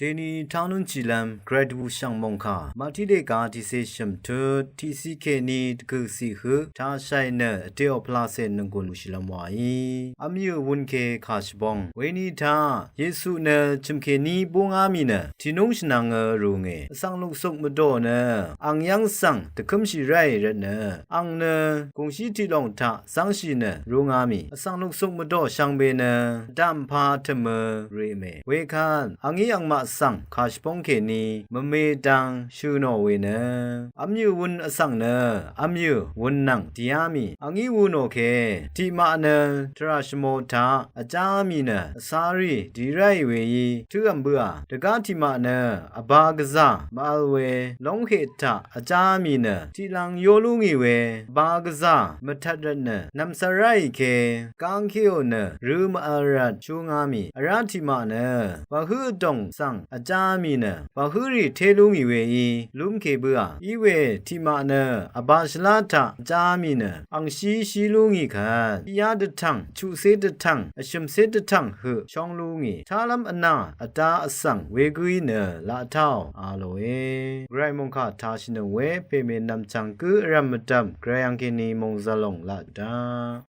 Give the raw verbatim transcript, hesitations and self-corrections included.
Dèní tánúnshìlv́m Gvray dvbùshv̀ng mòngkà Màtí dèga tiqcé shø̀mtut tiqciq kèní dvgø̀ciq høq tashàì nø vdèò pvlacè nònggùn lùshìlv́m wàí. Vmyø̀ wunke kàshvbóng weni taq Yesu nø chø̀mkèní búngá mì nø tìnúng shvnvngø rùnge. Vsvng luksuk mvdò nø àng yv́ng svng dvkǿmshì ráì rvtnø àng nø gùngshí tiqlòng taq zv́ngshì nø rúngá mì. Vsvng luksuk mvdò shvngbe nø vdàmpa tø̀mø rìme. Wekvt àngí àngmaq svng kàshvbóng kèní mvme dang shø̀ nò we nø vmyø̀ wun vsvng nø vmyø̀ wun nvng dìá mì. Àngí wunò ke tiqmaq nø tvrà shvmo taq vjá mì nø vsárì dì ráì weí tǿvm bǿà. Dvgá tiqmaq nø vba gvzà mvvl we lóngheq taq vjá mì nø tiqlvng yó lú ngì we vba gvzà mvtvt rvtnø nv̀msvt ráì ke gangkeò nø rø mvvl rvt shúngá mì. Vrá tiqmaq nø vhǿ vdòng svng vjá mì nø vhǿrì té lú ngì weí lúmke bǿà. Iwe tiqmaq nø vba shvlá taq vjá mì nø angshí shí lú ngì kvt tiqyá dvtv̀ng chuqcé dvtv̀ng vshø̀mcé dvtv̀ng høq shóng lú ngì. Tálv́m vnà vda vsvng wegǿí nø laq táò a lòe. Gvray mòngkà tashìnøng we pèmè nv̀mchv̀ng gǿ vrv̀m mvdv̀m Gvray àngkèní mòngzv̀l lòng laq dá